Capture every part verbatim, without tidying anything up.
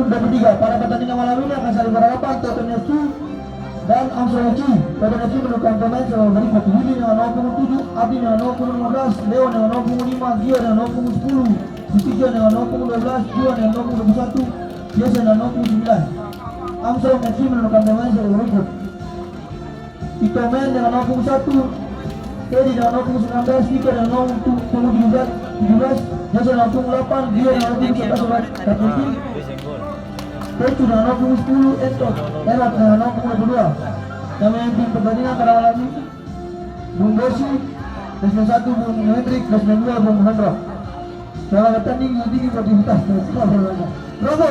Dua puluh tiga, pada pertandingan malam ini akan saling berhadapan Tottenham F C dan Armstrong F C. Tottenham F C menentukan pemain sebagai berikut: Willy dengan nomor punggung tujuh, Abdi dengan nomor punggung lima belas, Leo dengan nomor punggung lima, Gio dengan nomor punggung sepuluh, Sutrisno dengan nomor punggung dua belas, Juan dengan nomor punggung dua puluh satu, Jason dengan nomor punggung sembilan. Armstrong F C menentukan pemain sebagai berikut: Ito Men dengan nomor punggung satu, Teddy dengan nomor punggung sembilan belas, Vika dengan nomor punggung tujuh belas, Jason dengan punggung delapan, Gio dengan nomor punggung sebelas, kapten tim. Tecu dengan nomor punggung sepuluh, Eto, Erot dengan nomor punggung dua puluh dua. Yang memimpin pertandingan pada malam ini, Bung Bosi, baseman satu, Bung Hendrik, baseman dua, Bung Hendra. Selamat bertanding, yang tinggi produktivitas. Bravo!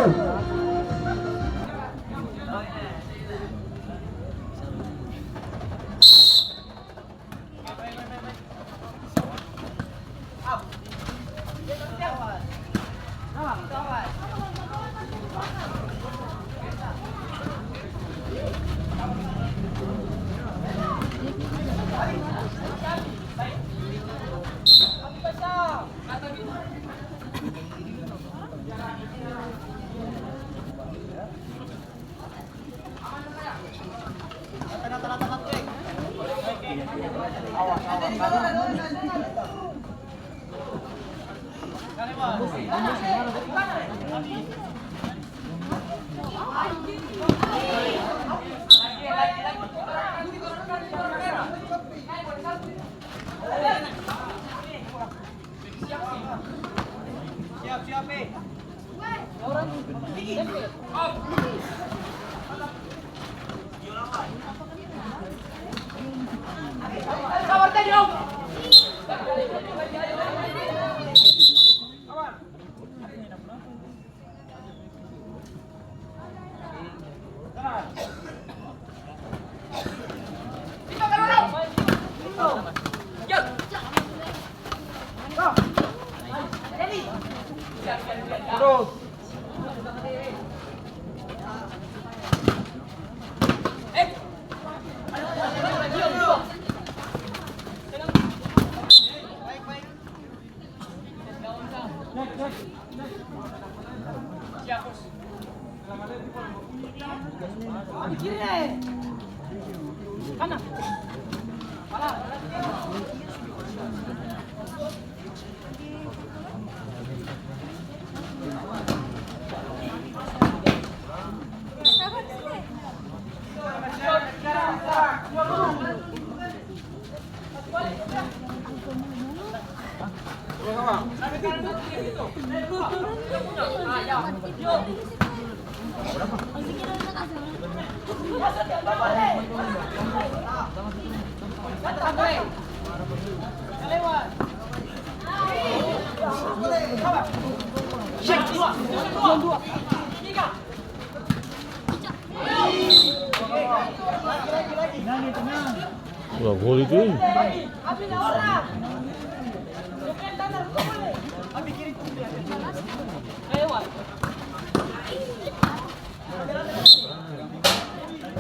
Udah gol itu, eh.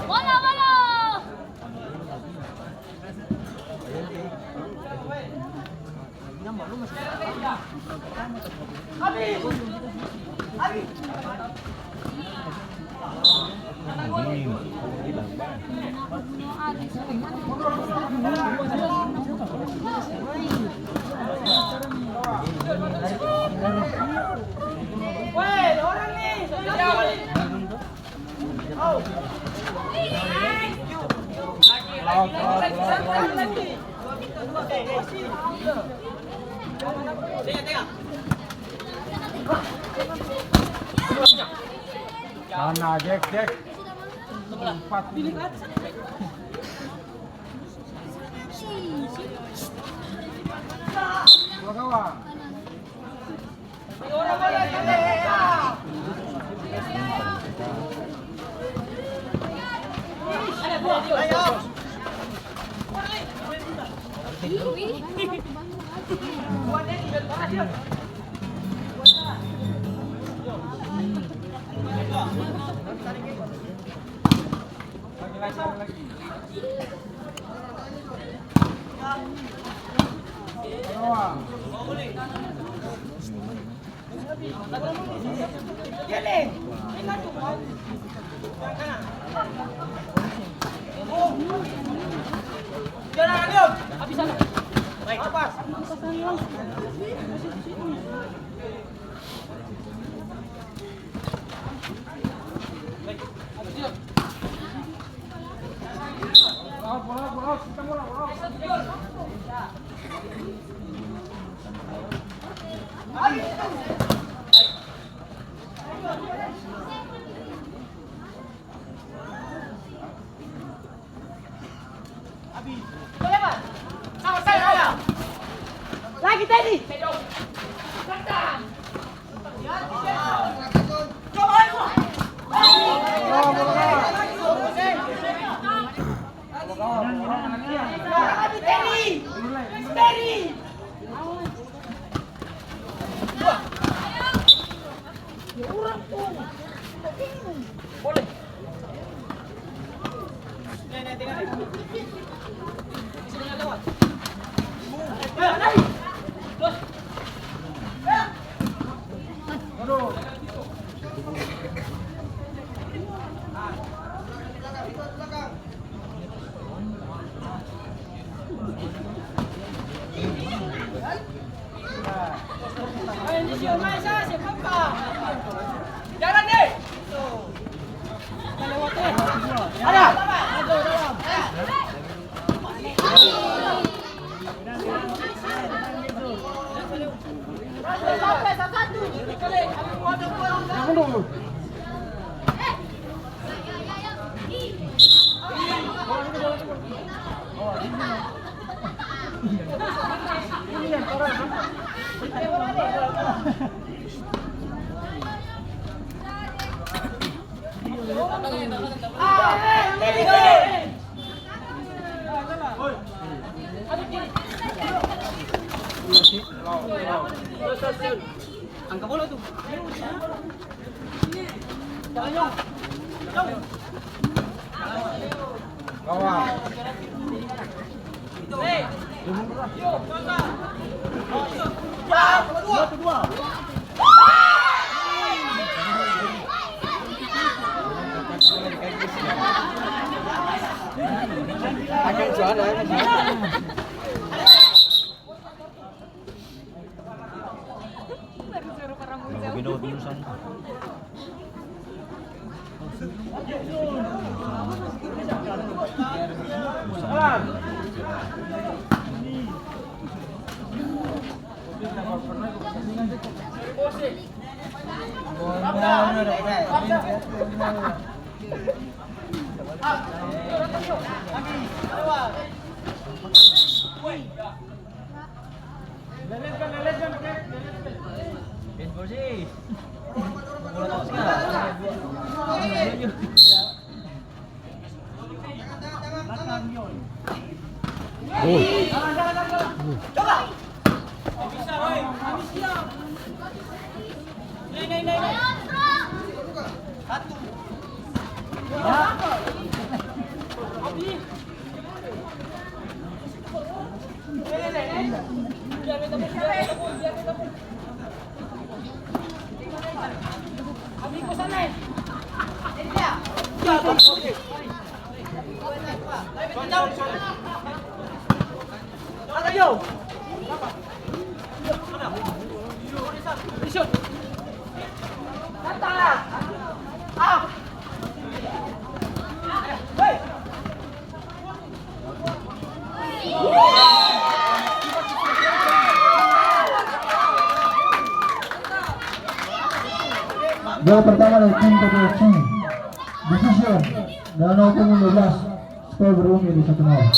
Bola, bola. Sana, Jack, Jack. Empat. Dua kawan. Lagi, Teddy. Lagi, Teddy. Teddy. Angka bola tu. Akang suara. Gol pertama dari tim P T F C. Decision. Dalam waktu lima belas, skor berubah menjadi satu nol.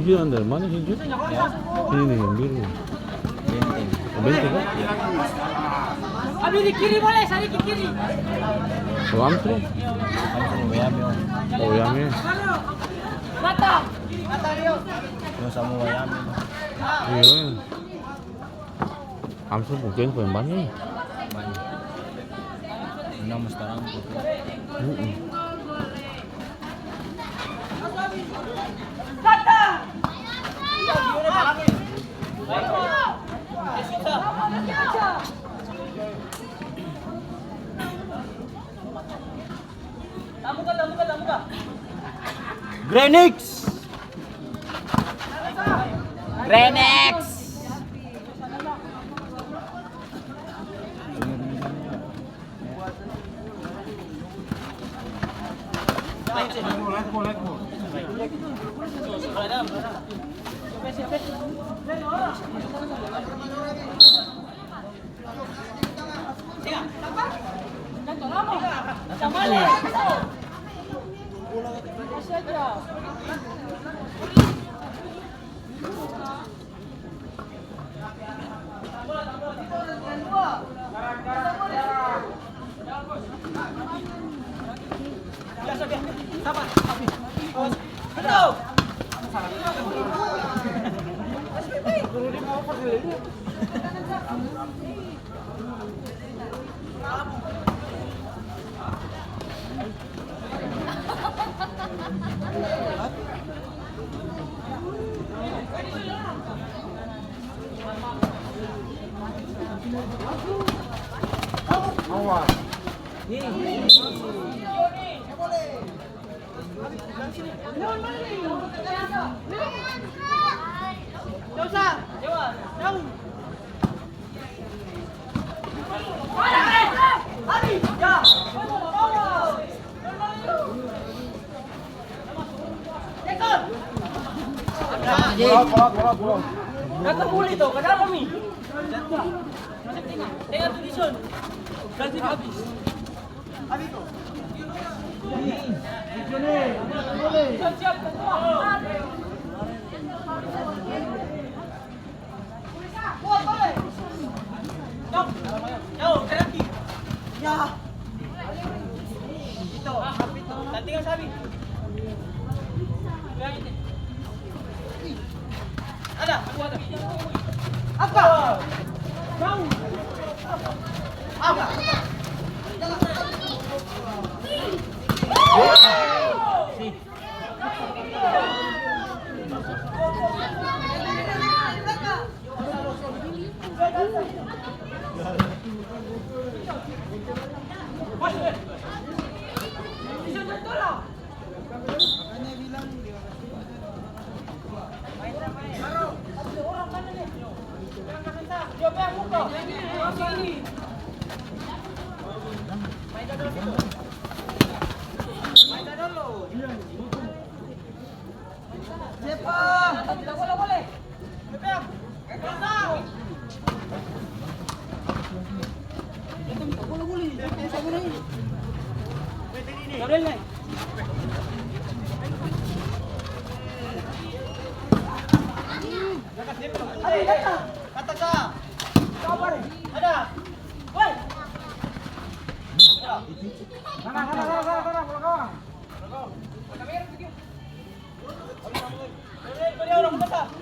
Bilang dari mana sih, Jun? Ya. Ini nih, yang biru. Benteng. Oh, Benteng, kan? Abi di kiri boleh, saya di kiri. Oh, Amsro? Amsro, Wayame, Om. Oh, Wayame. Mata. Yo, sama Wayame. Iya. Amsro mungkin pemain banyak. Banyak. Menang sekarang. Mm-mm. Grenix. Grenix. Datang buli to, ka dalam ni. Tengah tu dison. Ganti habis.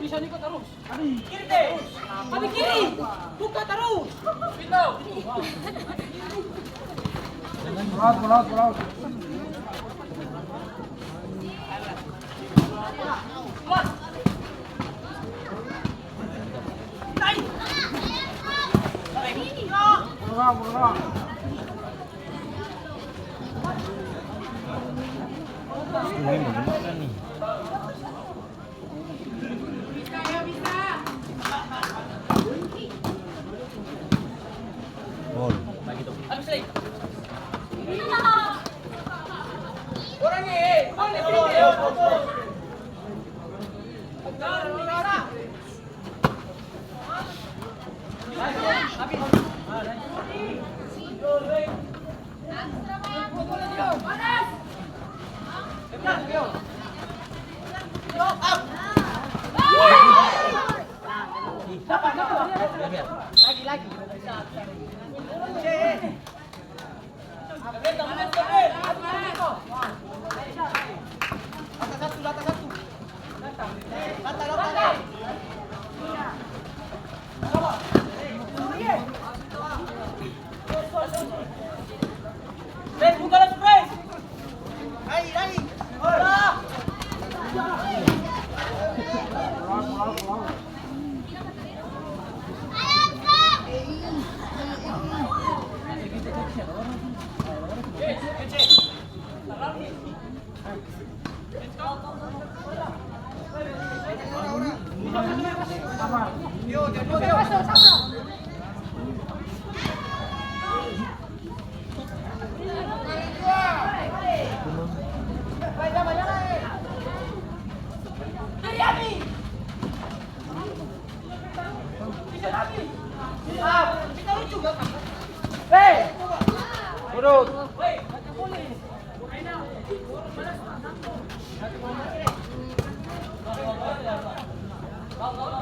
Bisa niko tarus. Kiri te. Abi kiri. Buka tarus. Laut, laut, laut. Gol.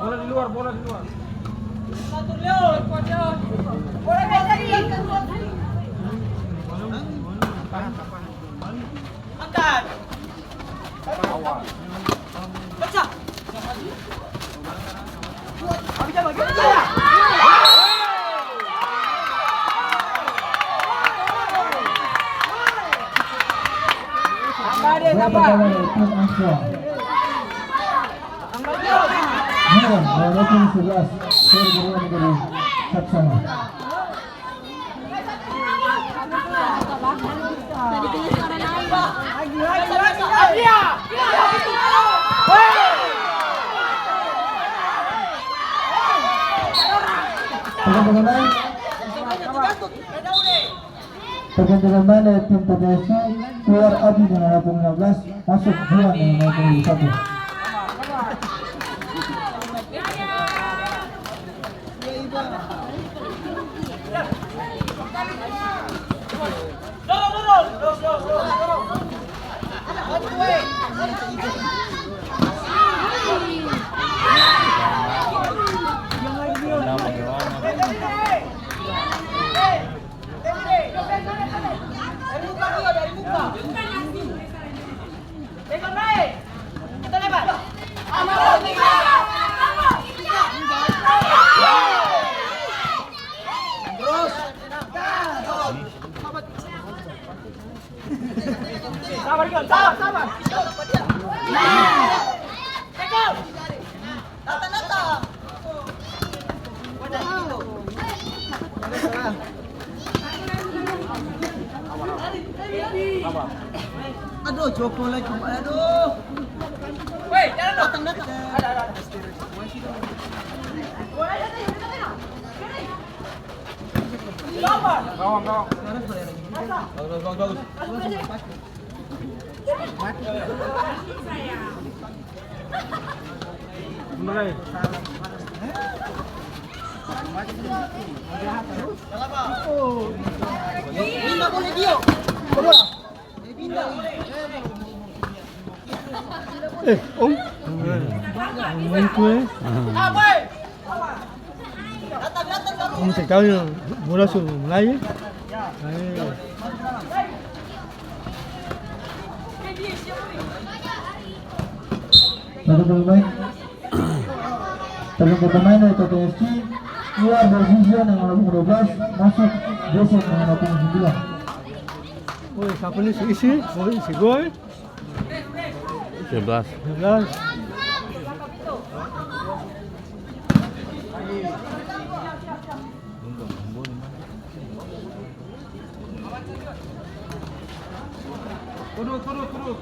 Bola di luar, bola di luar. Angkat. Pecah. Iya, walaupun sebelas. Sorry, sorry, sorry. Saksama. Pergantian pemain dari tim T P S C, keluar Abi dengan nomor punggung lima belas, masuk Juan dengan nomor punggung satu. Sabar, Jon, sabar, sabar. Aduh, coko lagi, aduh. Datang, datang. Ada, ada, ada. Gawang, gawang. Bagus, bagus, bagus, bagus. Bener, eh? Pindah boleh dia. Eh, Om. Om itu, eh. Om cek tahu ya, bola su mulai, eh. Ayo. Satu pemain. Satu pemain dari T P S C, keluar dari sisi yang nomor dua belas, masuk Joseph yang nomor sembilan. Woi, siapa nih si isi? Woi, si gol. Sebelas. Sebelas. Turun, turun, turun.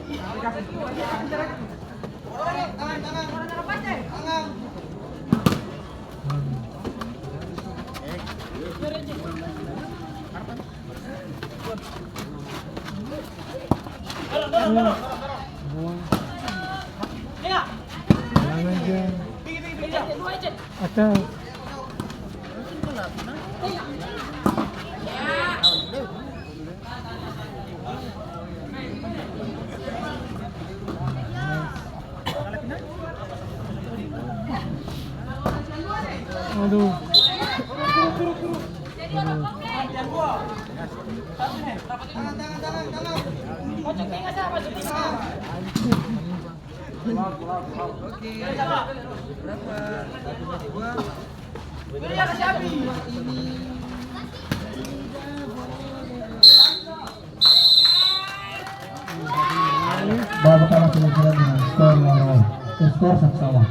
Atau Aduh. Babak pertama selesai dengan skor nol nol. Skor satu sama.